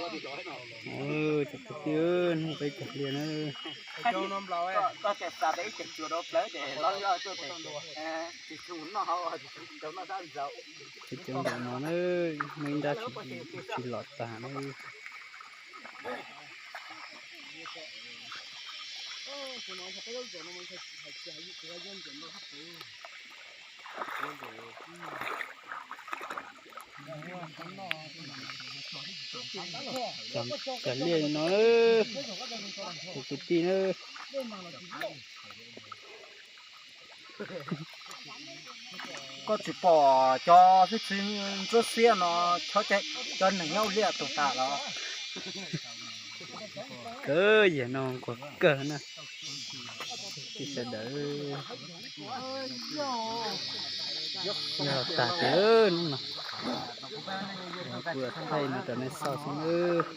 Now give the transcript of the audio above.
Cov kwv tij, hnub peb cog liaj na. Cov ntawm no na, muaj ib nrab tsis, tsis los tag na. Cog liaj no, cov kwv tij na. Koj tsis pom cov xib txwv ntsuab xiab no, cov neeg nyob liaj tuag tas los? Kawg yam no nquag kawg na. Tij sawv daws, yog tag tiag hnub no. Kuv thaij no rau nej xauj xwb nawb.